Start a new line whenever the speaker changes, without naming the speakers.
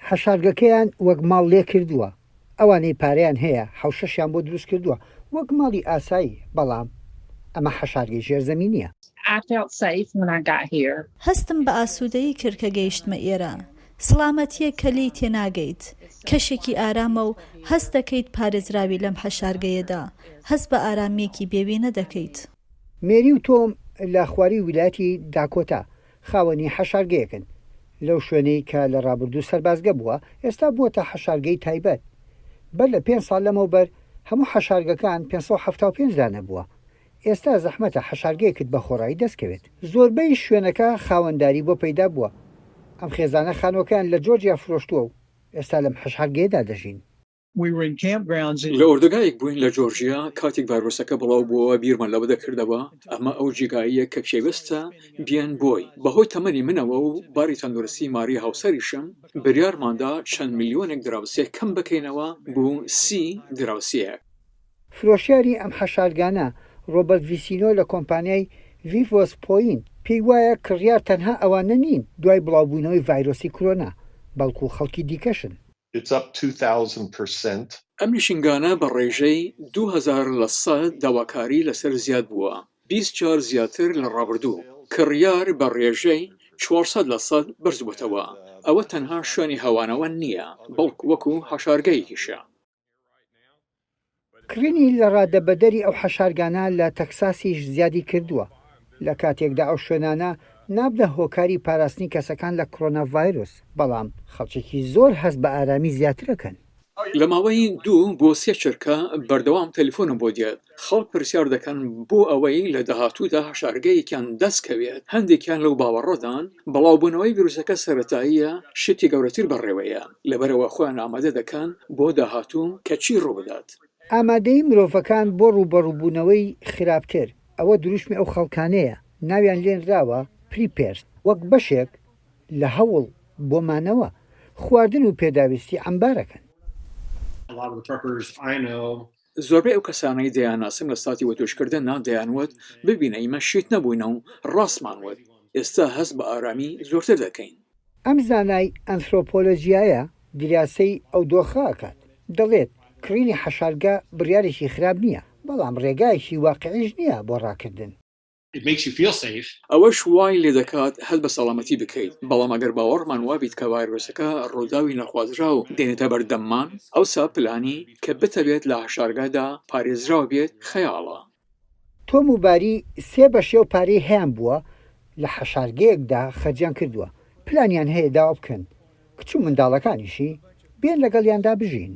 حەشارگەکەیان وەک ماڵ لێکردووە، ئەوانەی پارەیان هەیە حەوشەشیان بۆ دروستکردووە وەک ماڵی ئاسایی، بەڵام ئەمە حەشارگەی ژێرزەمینییە.
هەستم بە ئاسوودەیی کرد کە گەیشتمە ئێرە. سڵامەتییەک کە لێی تێناگەیت. کەشێکی ئارامە و هەست دەکەیت پارێزراوی لەم حەشارگەیەدا. هەست بە ئارامییەکی بێوێنە دەکەیت.
مێری و تۆم لە خوارووی ویلایەتی داکۆتا خاوەنی حەشارگەیەکن. لەو شوێنەی کە لە ڕابردوو سەربازگە بووە، ئێستا بووەتە حەشارگەی تایبەت. بەر لە پێنج ساڵ لەمەوبەر هەموو حەشارگەکان 575 دانە بووە. ئێستا زەحمەتە حەشارگەیەکت بە خۆڕایی دەست کەوێت. زۆربەی شوێنەکە خاوەنداری بۆ پەیدا بووە. ئەم خێزانە خانووەکەیان لە جۆرجیا فرۆشتووە و ئێستا لەم حەشارگەیەدا دەژین.
لە ئۆردوگایەک بووین لە جۆرجیا، کاتێک ڤایرۆسەکە بڵاو بووەوە بیرمان لەوە دەکردەوە ئەمە ئەو جێگایەیە کە پێویستە بێن بۆی. بەهۆی تەمەنی منەوە و باری تەندروستی ماری هاوسەریشم، بریارماندا چەند ملیۆنێک دراوسێ کەم بکەینەوە بو سی دراوسێیەک.
فرۆشیاری ئەم حەشارگانە، ڕۆبەرت ڤیسینۆ لە کۆمپانیای ڤیڤۆس پۆینت، پێی وایە کڕیار تەنها ئەوانە نین دوای بڵاوبوونەوەی ڤایرۆسی کرۆنا، بەڵکو خەڵکی دیکەشن.
It's up 2000%.
ئەم نیشنگانە بە ڕێژەی 2000% داواکاری لەسەر زیاد بووە، 20 جار زیاتر لە ڕابردوو. کڕیار بە ڕێژەی 400% بەرزبووەتەوە. ئەوە تەنها شوێنی هەوانەوە نییە، بەڵکو وەکو حەشارگەیەکیشە.
کڕینی لەڕادەبەدەری ئەو حەشارگانە لە تەکساسیش زیادی کردووە، لە کاتێکدا ئەو شوێنانە نابنە هۆکاری پاراستنی کەسەکان لە کڕۆنا ڤایرۆس، بەڵام خەڵکێکی زۆر هەست بە ئارامی زیاترەکەن.
لە ماوەی دوو بۆ سێ چرکە بەردەوام تەلیفۆنم بۆ دێت، خەڵک پرسیار دەکەن بۆ ئەوەی لە داهاتوودا حەشارگەیەکیان دەست کەوێت، هەندێکیان لەو باوەڕەدان بڵاوبوونەوەی ڤیروسەکە سەرەتاییە، شتی گەورەتر بەڕێوەیە، لەبەرئەوە خۆیان ئامادە دەکەن بۆ داهاتوو کە چی ڕووبدات.
ئامادەیی مرۆڤەکان بۆ ڕووبەڕووبوونەوەی خراپتر، ئەوە دروشمی ئەو خەڵکانەیە ناویان لێنراوە پریپێرس، وەک بەشێک لە هەوڵ بۆ مانەوە، خواردن و پێداویستی عەمبارەکەن.
زۆربەی ئەو کەسانەی دەیانناسم لە ساتی وتوێژکردندا دەیانوت ببینە ئیمە شێت نەبووینە و ڕاستمان وت، ئێستا هەست بە ئارامی زۆرتر دەکەین.
ئەم زانای ئەنثرۆپۆلۆجیایە دیراسەی ئەو دۆخە ئەکات، دەڵێت، کڕینی حەشارگە بڕیارێکی خراپ نییە، بەڵام ڕێگایەکی واقیعیش نییە بۆ ڕاکردن.
ئەوەش وای لێدەکات هەست بە سەڵامەتی بکەیت، بەڵام ئەگەر باوەڕمان وابیت کە ڤایرۆسەکە ڕووداوی نەخوازراو دێنێتە بەردەممان، ئەوسا پلانی کە بتەوێت لە حەشارگادا پارێزراو بێت خەیاڵە.
تۆم و باری سێ بەشێو پارەی هەیان بووە لە حەشارگەیەکدا خەرجیان کردووە، پلانیان هەیە داوا بکەن کچ و منداڵەکانیشی بێن لەگەڵیاندا بژین.